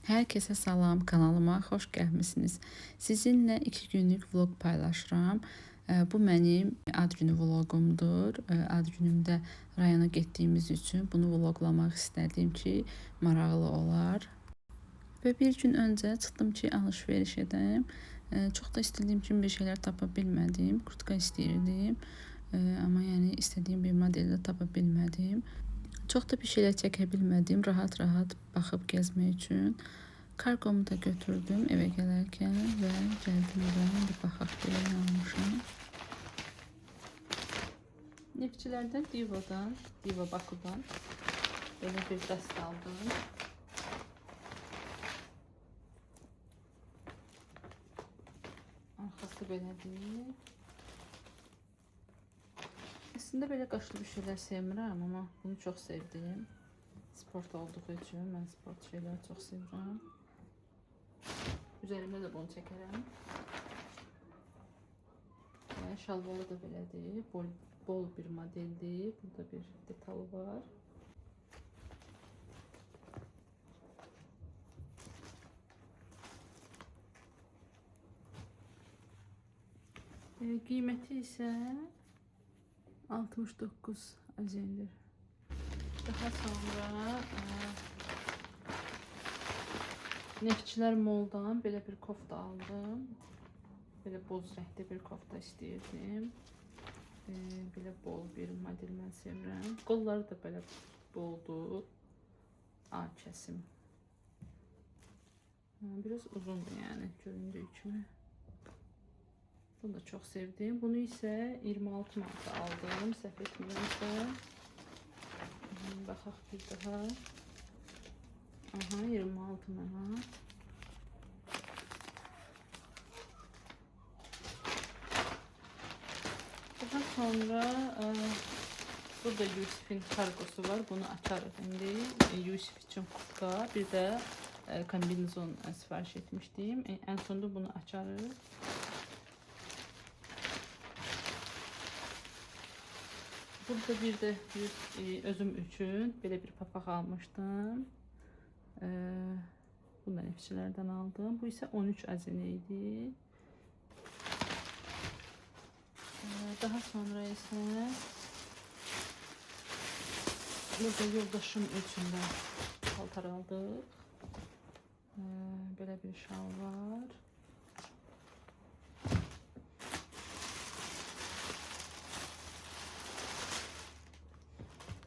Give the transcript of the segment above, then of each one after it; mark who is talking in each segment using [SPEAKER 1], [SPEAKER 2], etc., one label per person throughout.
[SPEAKER 1] Herkese salam, kanalıma xoş gəlmisiniz. Sizinlə 2 günlük vlog paylaşıram. Bu mənim ad günü vlogumdur. Ad günümdə rayona getdiyimiz üçün bunu vloglamaq istədim ki, maraqlı olar. Və bir gün öncə çıxdım ki, alış-veriş edəm. Çox da istədiyim kimi bir şeylər tapa bilmədim. Kurtka istəyirdim. Amma yəni istədiyim bir modeldə tapa bilmədim. Çox da bir şeylər çəkə bilmədim. Rahat-rahat baxıb gəzmək üçün. Kargomu da götürdüm evə gələrkən və gəldim evə. İndi baxaq görək nə almışam. Neftçilərdən Divo'dan, Divo Baku'dan belə bir dəst aldım. Arxası belədir. Əslində belə qaşlı bir şeylər sevmirəm, amma bunu çox sevdim. Sport olduğu üçün mən sport şeyləri çox sevirəm. Üzərimə də bunu çəkərəm. Və şalvarı da belədir. Bol bir modeldir. Burada bir detalı var. Qiyməti isə 69 azendir. Daha sonra Neftçilər Mall'dan belə bir kofta aldım. Belə boz rəngdə bir kofta istəyirdim. Belə bol bir model mən sevirəm. Qolları da belə boldur. A kəsim. Biraz uzundur yəni göründüyü kimi. Bunu da çox sevdim. Bunu isə 26 manata aldım. Səhv etmirəmsə. Baxaq bir daha. Aha, 26 manat. Daha sonra burada Yusif'in kargosu var. Bunu açarıq indi. Yusif üçün kurtka, bir də kombinezon sifariş etmişdim. En sonunda bunu açarıq. Burada bir də özüm üçün belə bir papaq almışdım. Bunu da neftçilərdən aldım. Bu isə 13 əzinə idi. Daha sonra isə burada yoldaşım üçün də paltar aldıq. Belə bir şal var.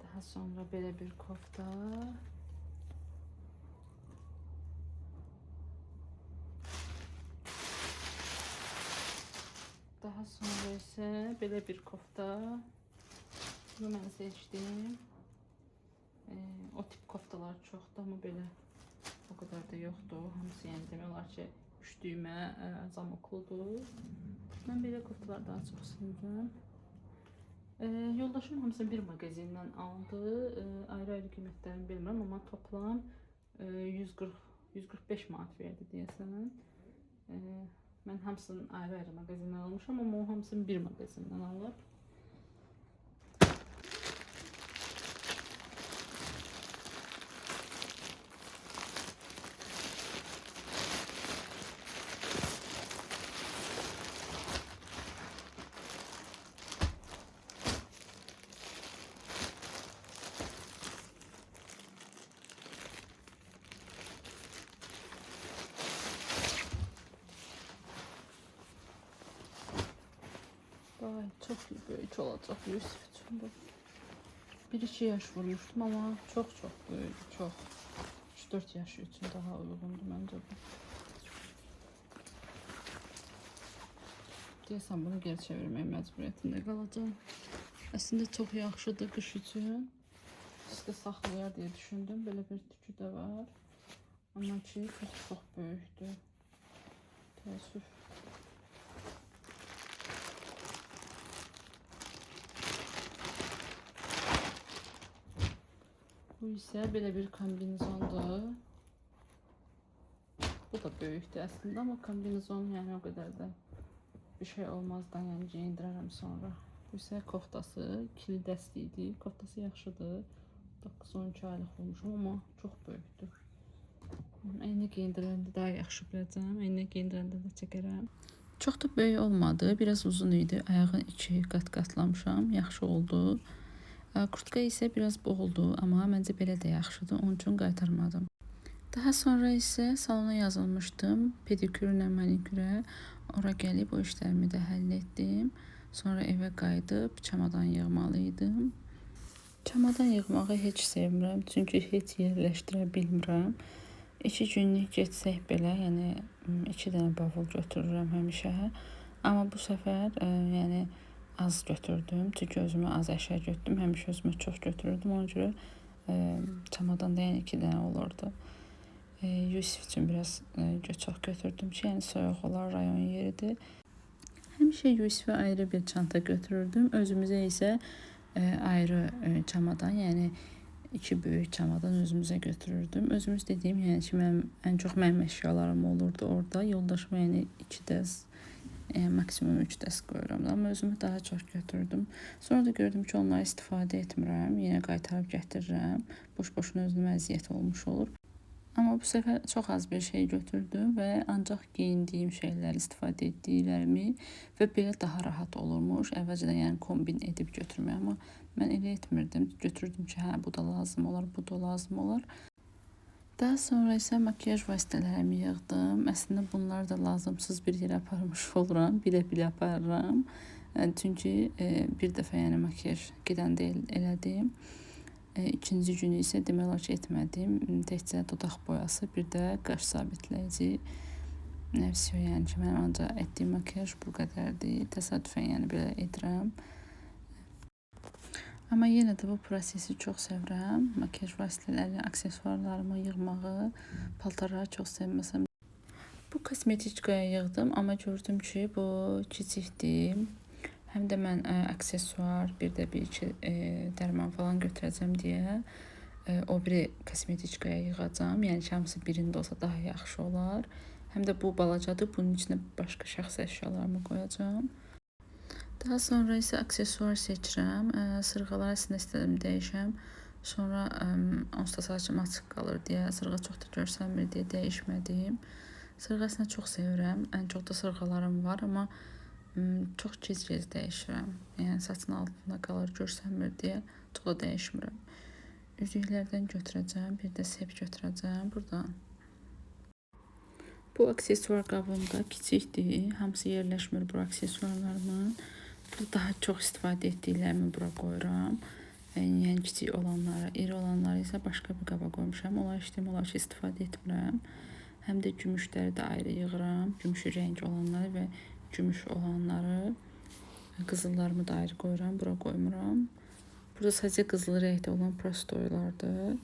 [SPEAKER 1] Daha sonra belə bir kofta. Daha sonra isə belə bir kofta. Bunu mən seçdim. O tip koftalar çoxdur, amma belə o qədər də yoxdur. Hamısı yəni demək olar ki, 3 düymə zamokludur. Mən belə koftalar daha çox sevirəm. Yoldaşım hamısını bir mağazindən aldı. Ayrı-ayrı qiymətlərini bilmirəm, amma toplam 140-145 manat verdi deyəsən. Mən hamısını ayrı-ayrı mağazindən almışam, amma o hamısını bir mağazindən alıb. Ay, çox böyük olacaq Yusif üçün bu. 1-2 yaş vurmuşdum, amma çox-çox böyük, çox. 3-4 yaşı üçün daha uyğundur məncə bu. Deyəsən bunu geri çevirmək məcburiyyətində qalacağam. Əslində çox yaxşıdır qış üçün. İsti saxlayar deyə düşündüm. Belə bir tükü də var. Amma ki, çox-çox böyükdür. Təəssüf. Bu isə belə bir kombinezondur. Bu da böyükdür əslində, amma kombinezon yəni o qədər də bir şey olmaz da, yəni geyindirərəm sonra. Bu isə koftası, ikili dəst idi. Koftası yaxşıdır. 9-12 aylıq olmuşum, amma çox böyükdür. Əyninə geyindirəndə daha yaxşı biləcəm. Əyninə geyindirəndə də çəkərəm. Çox da böyük olmadı, biraz uzun idi. Ayağını 2 qat qatlamışam, yaxşı oldu. Kurtka isə biraz boğuldu, amma məncə belə də yaxşıdır. Onun üçün qaytarmadım. Daha sonra isə salona yazılmışdım. Pedikürlə manikürə. Ora gəlib o işlərimi də həll etdim. Sonra evə qayıdıb çamadan yığmalı idim. Çamadan yığmağı heç sevmirəm, çünki heç yerləşdirə bilmirəm. 2 günlük getsək belə, yəni 2 dənə bavul götürürəm həmişə. Amma bu səfər yəni az götürdüm. Çünki özümə az əşya götürdüm. Həmişə özümə çox götürürdüm. Ona görə çamadanda yəni 2 dənə olurdu. Yusif üçün biraz çox götürdüm ki, yəni soyuq olar, rayon yeridir. Həmişə Yusifə ayrı bir çanta götürürdüm. Özümüzə isə ayrı çamadan, yəni 2 böyük çamadan özümüzə götürürdüm. Özümüz dediyim, yəni ki, mənim ən çox mənim əşyalarım olurdu orada. Yoldaşıma yəni 2 dəst, yəni maksimum 3 dəst qoyuram. Amma özümə daha çox götürdüm. Sonra da gördüm ki, onları istifadə etmirəm. Yenə qaytarıb gətirirəm. Boş-boşuna özümə əziyyət olmuş olur. Amma bu səfər çox az bir şey götürdüm və ancaq geyindiyim şeyləri, istifadə etdiklərimi və belə daha rahat olurmuş. Əvvəlcədən yəni kombin edib götürmək, amma mən elə etmirdim. Götürdüm ki, hə bu da lazım olar, bu da lazım olar. Daha sonra isə makiyaj vasitələrimi yığdım. Əslində bunları da lazımsız bir yerə aparmış oluram, bilə-bilə aparıram. Çünki bir dəfə yəni makiyaj gedəndə elədim. İkinci günü isə demək olar ki, etmədim. Təkcə dodaq boyası, bir də qaş sabitləyici. Nəfsi, yəni ki, mənim ancaq etdiyim makiyaj bu qədərdir. Təsadüfən yəni belə edirəm. Amma yenə də bu prosesi çox sevirəm. Makiyaj vasitələri, aksesuarlarımı yığmağı, paltarları çox sevməsəm. Bu kosmetiçkaya yığdım, amma gördüm ki, bu kiçikdir. Həm də mən aksesuar, bir də bir iki dərman falan götürəcəm deyə o biri kosmetiçkaya yığacağam. Yəni ki, hamısı birində olsa daha yaxşı olar. Həm də bu balacadır. Bunun içinə başqa şəxsi əşyalarımı qoyacağam. Daha sonra isə aksesuar seçirəm. Sırğalar əslində istədim dəyişəm. Sonra onsuz da saçım açıq qalır deyə, sırğa çox da görsənmir deyə dəyişmədim. Sırğa əslində çox sevirəm. Ən çox da sırğalarım var, amma çox gec-gec dəyişirəm. Yəni saçın altında qalır, görsənmir deyə çox da dəyişmirəm. Üzüklərdən götürəcəm, bir də sep götürəcəm buradan. Bu aksesuar qabım da kiçikdir. Hamısı yerləşmir bu aksesuarlarımın. Burada daha çox istifadə etdiklərimi bura qoyuram. Yəni kiçik olanları, iri olanları isə başqa bir qaba qoymuşam. Onlar heç demək olar ki, istifadə etmirəm. Həm də gümüşləri də ayrı yığıram. Gümüşü rəng olanları və gümüş olanları, qızıllarımı da ayrı qoyuram, bura qoymuram. Burada sadəcə qızılı rəngdə olan prostoylardır.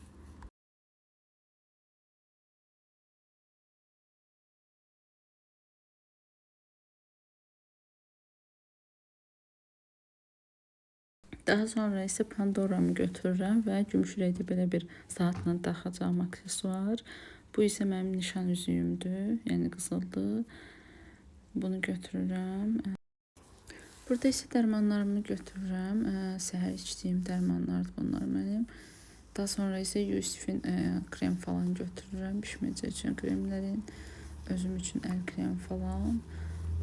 [SPEAKER 1] Daha sonra isə Pandoramı götürürəm və gümüş rəngdə belə bir saatla taxacağım aksesuar. Bu isə mənim nişan üzüyümdür, yəni qızıldır. Bunu götürürəm. Burada isə dərmanlarımı götürürəm. Səhər içdiyim dərmanlardır bunlar mənim. Daha sonra isə Yusifin krem falan götürürəm. Bişməcə üçün kremlərin, özüm üçün əl krem falan.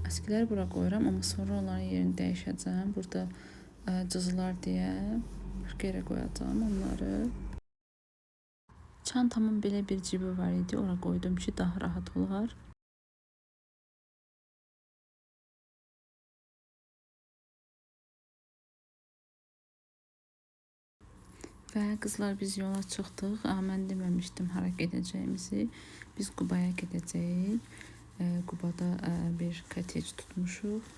[SPEAKER 1] Əskiləri bura qoyuram, amma sonra onların yerini dəyişəcəm. Burada cızılar deyə başqa yerə qoyacağam onları. Çantamın belə bir cibi var idi. Ora qoydum ki, daha rahat olar. Və qızlar biz yola çıxdıq. Mən deməmişdim hara gedəcəyimizi. Biz Qubaya gedəcəyik. Qubada bir kotej tutmuşuq.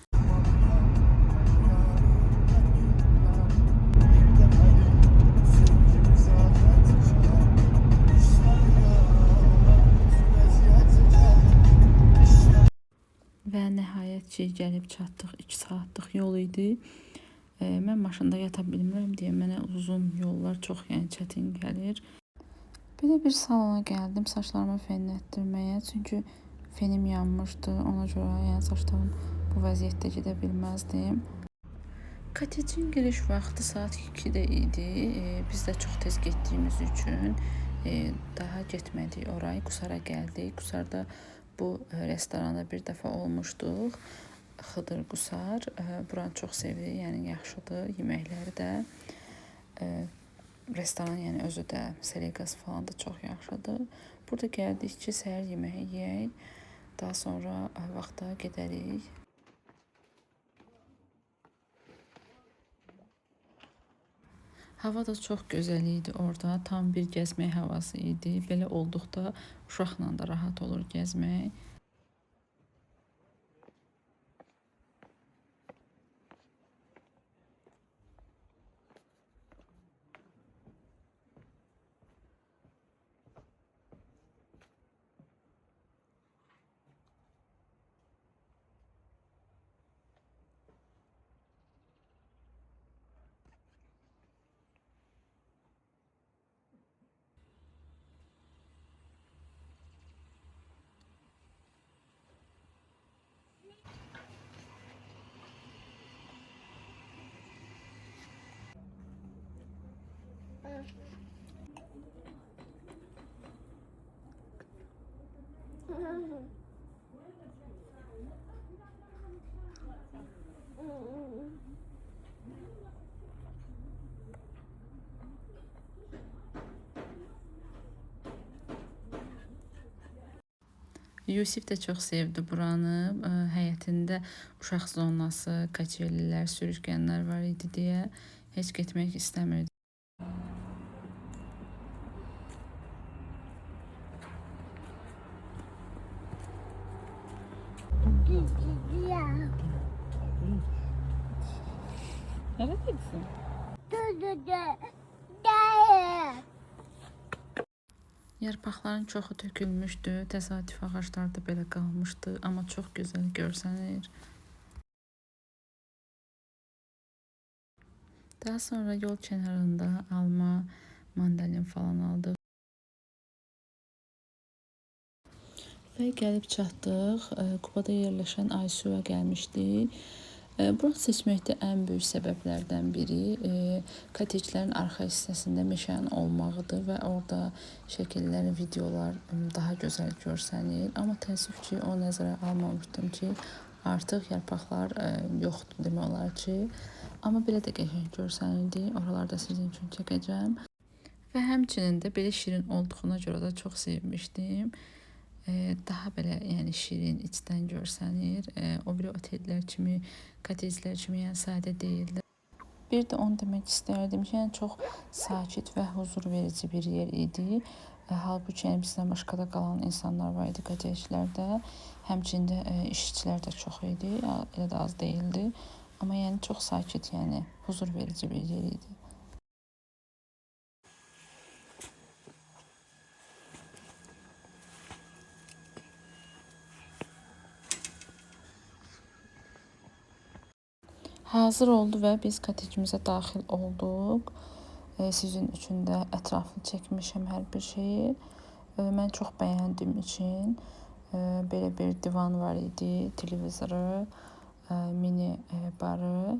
[SPEAKER 1] Və nəhayət ki, gəlib çatdıq. 2 saatlıq yol idi. Mən maşında yata bilmirəm deyə mənə uzun yollar çox yəni çətin gəlir. Belə bir salona gəldim saçlarımı fenlətdirməyə. Çünki fenim yanmışdı. Ona görə yəni saçlarım bu vəziyyətdə gedə bilməzdim. Kotejin giriş vaxtı saat 2-də idi. Biz də çox tez getdiyimiz üçün, Daha getmədik oraya. Qusara gəldik. Qusarda bu restoranda bir dəfə olmuşduq. Xıdır Qusar. Buranı çox sevirik. Yəni yaxşıdır. Yeməkləri də. Restoran yəni özü də səliqəsi falan da çox yaxşıdır. Burada gəldik ki, səhər yeməyi yeyək. Daha sonra vaxta gedərik. Hava da çox gözəl idi orada. Tam bir gəzmək havası idi. Belə olduqda uşaqla da rahat olur gəzmək. Yusif də çox sevdi buranı. Həyətində uşaq zonası, kaçellər, sürüşkənlər var idi deyə heç getmək istəmirdi. Neredeydin? Yarpaqların çoxu tökülmüşdü. Təsadüf ağaclar da belə qalmışdı, amma çox gözəl görsənir. Daha sonra yol kənarında alma, mandalin falan aldıq. Və gəlib çatdıq. Qubada yerləşən Aysuya gəlmişdik. Buranı seçməkdə ən böyük səbəblərdən biri kotteclərin arxa hissəsində meşənin olmağıdır və orada şəkillər, videolar daha gözəl görsənir. Amma təəssüf ki, o nəzərə almamışdım ki, artıq yarpaqlar yoxdur demək olar ki. Amma belə də qəşəng görsənirdi. Oralarda sizin üçün çəkəcəm. Və həmçinin də belə şirin olduğuna görə də çox sevmişdim. Daha belə yəni şirin içdən görsənir. O biri otellər kimi, kotteclər kimi yəni sadə deyildi. Bir də onu demək istərdim ki, yəni çox sakit və huzur verici bir yer idi. Halbuki yəni bizdən başqa da qalan insanlar var idi kotteclərdə. Həmçinin də işçilər də çox idi, elə də az deyildi. Amma yəni çox sakit, yəni huzur verici bir yer idi. Hazır oldu və biz kottecimizə daxil olduq. Sizin üçün də ətraflı çəkmişəm hər bir şeyi. Mən çox bəyəndiyim üçün belə bir divan var idi, televizoru, mini barı.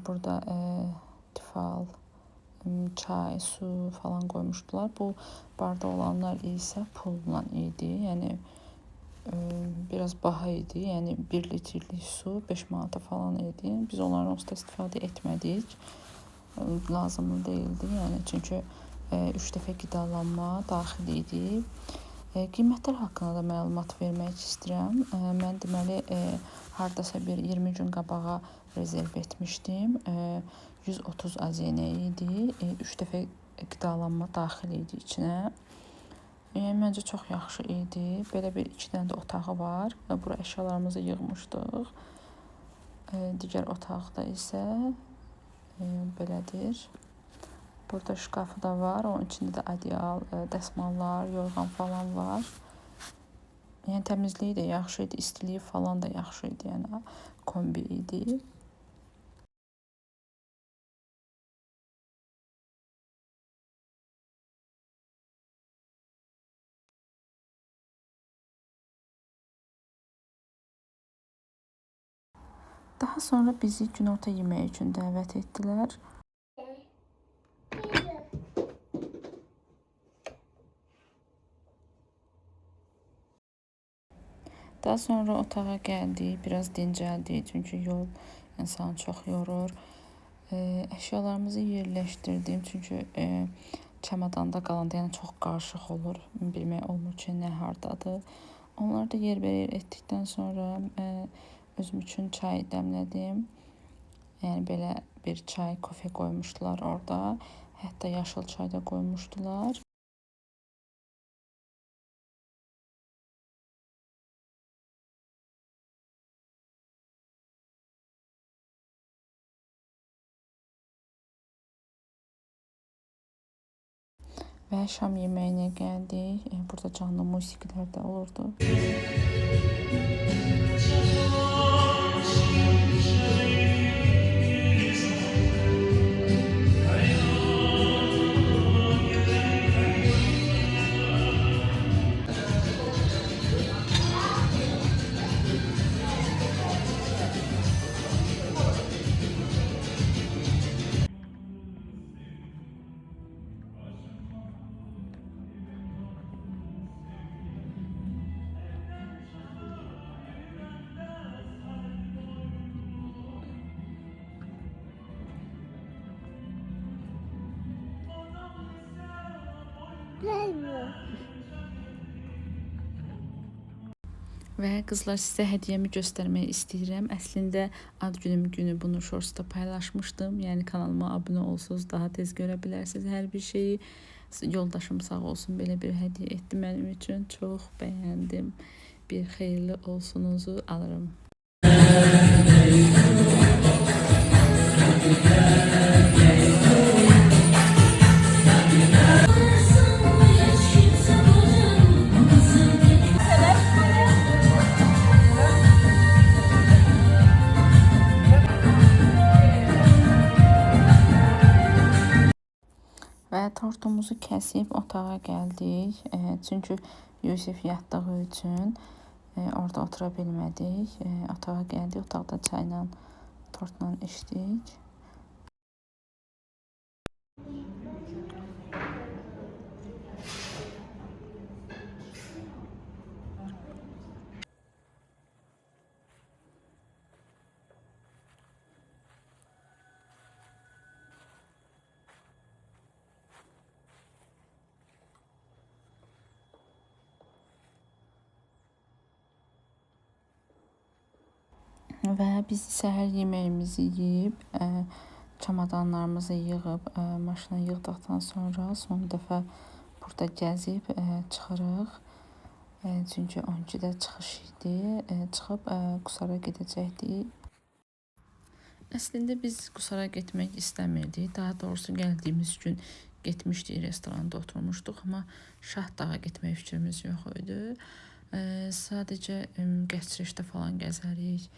[SPEAKER 1] Burada tifal, çay, su falan qoymuşdular. Bu barda olanlar isə pulla idi. Yəni biraz baha idi. Yəni 1 litrlik su 5 manata falan idi. Biz onların onsuz da istifadə etmədik. Lazımlı deyildi. Yəni çünki 3 dəfə qidalanma daxil idi. Qiymətlər haqqında da məlumat vermək istəyirəm. Mən deməli hardasa bir 20 gün qabağa rezerv etmişdim. 130 AZN idi. 3 dəfə qidalanma daxil idi içinə. Yəni məncə çox yaxşı idi. Belə bir 2 dənə də otağı var. Bura əşyalarımızı yığmışdıq. Digər otaqda isə belədir. Burada şkafı da var. Onun içində də adyal, dəsmallar, yorğan falan var. Yəni təmizliyi də yaxşı idi, istiliyi falan da yaxşı idi. Yəni kombi idi. Daha sonra bizi günorta yeməyi üçün dəvət etdilər. Daha sonra otağa gəldik, biraz dincəldik, çünki yol insanı çox yorur. Əşyalarımızı yerləşdirdim, çünki çamadanda qalanda yəni çox qarışıq olur. Bilmək olmur ki, nə hardadır. Onları da yerbəyer etdikdən sonra özüm üçün çay dəmlədim. Yəni belə bir çay, kofe qoymuşdular orada. Hətta yaşıl çay da qoymuşdular. Və şam yeməyinə gəldik. Burada canlı musiqilər də olurdu. Və qızlar, sizə hədiyyəmi göstərmək istəyirəm. Əslində ad günüm günü bunu Shorts'da paylaşmışdım. Yəni kanalıma abunə olsanız daha tez görə bilərsiniz hər bir şeyi. Yoldaşım sağ olsun belə bir hədiyyə etdi mənim üçün. Çox bəyəndim. Bir xeyirli olsunuzu alırım. Və tortumuzu kəsib otağa gəldik. Çünki Yusif yatdığı üçün orada otura bilmədik. Otağa gəldik, otaqda çayla, tortla içdik. Və biz səhər yeməyimizi yeyib, çamadanlarımızı yığıb, maşına yığdıqdan sonra son dəfə burada gəzib çıxırıq. Çünki 12-də çıxış idi. Çıxıb Qusara gedəcəkdik. Əslində biz Qusara getmək istəmirdik. Daha doğrusu gəldiyimiz gün getmişdik, restoranda oturmuşduq, amma Şah Dağa getmək fikrimiz yox idi. Sadəcə Qəçirişdə falan gəzərik.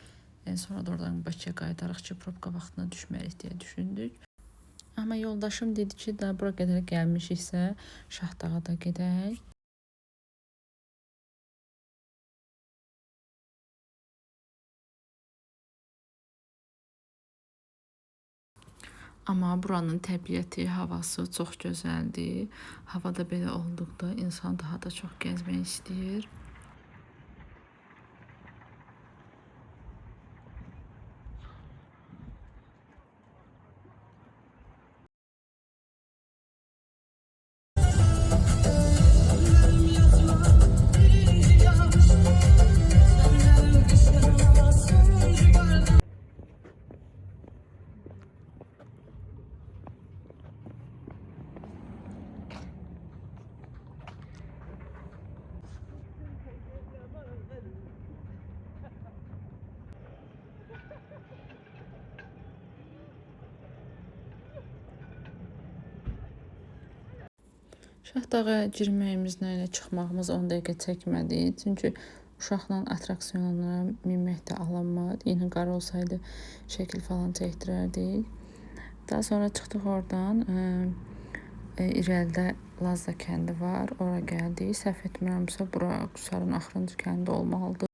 [SPEAKER 1] Sonra da oradan Bakıya qayıdarıq ki, probka vaxtına düşmərik deyə düşündük. Amma yoldaşım dedi ki, daha bura qədər gəlmişiksə Şah Dağa da gedək. Amma buranın təbiəti, havası çox gözəldir. Havada belə olduqda insan daha da çox gəzmək istəyir. Şah Dağa girməyimizlə elə çıxmağımız 10 dəqiqə çəkmədi. Çünki uşaqla atraksiyonlara minmək də alınmadı. Yenə qar olsaydı şəkil falan çəkdirərdik. Daha sonra çıxdıq oradan. İrəlidə Lazda kəndi var. Ora gəldik. Səhv etmirəmsə bura Qusarın axırıncı kəndi olmalıdır.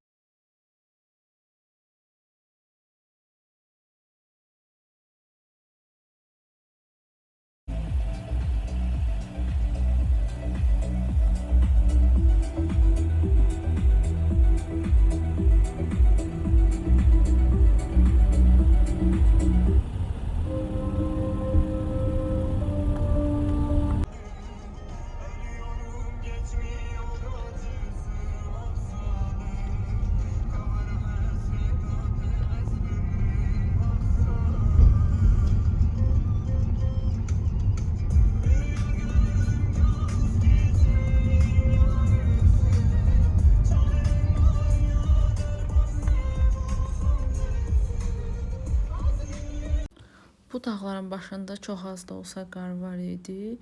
[SPEAKER 1] Bu dağların başında çox az da olsa qar var idi.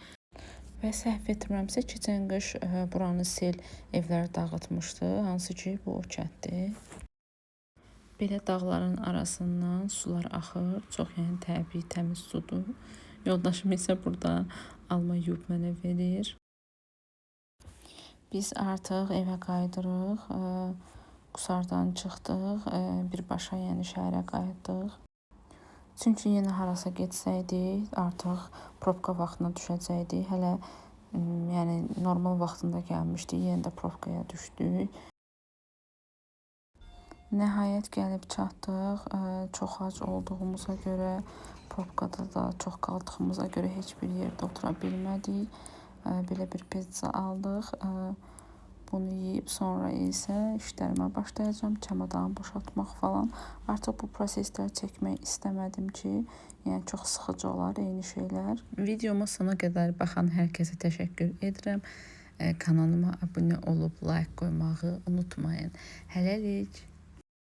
[SPEAKER 1] Və səhv etmirəmsə, keçən qış buranı sel evləri dağıtmışdı, hansı ki bu o kənddir. Belə dağların arasından sular axır. Çox yəni təbii, təmiz sudur. Yoldaşım isə burada alma yuyub mənə verir. Biz artıq evə qayıdırıq. Qusardan çıxdıq. Birbaşa yəni şəhərə qayıtdıq. Çünki yenə harasa getsəydik, artıq probka vaxtına düşəcəkdik. Hələ yəni normal vaxtında gəlmişdik, yenə də probkaya düşdük. Nəhayət gəlib çatdıq. Çox ac olduğumuza görə, probkada da çox qaldığımıza görə heç bir yerdə otura bilmədik. Belə bir pizza aldıq. Bunu yeyib sonra isə işlərimə başlayacağam. Çamadanı boşaltmaq falan. Artıq bu prosesləri çəkmək istəmədim ki, yəni çox sıxıcı olar eyni şeylər. Videoma sona qədər baxan hər kəsə təşəkkür edirəm. Kanalıma abunə olub like qoymağı unutmayın. Hələlik.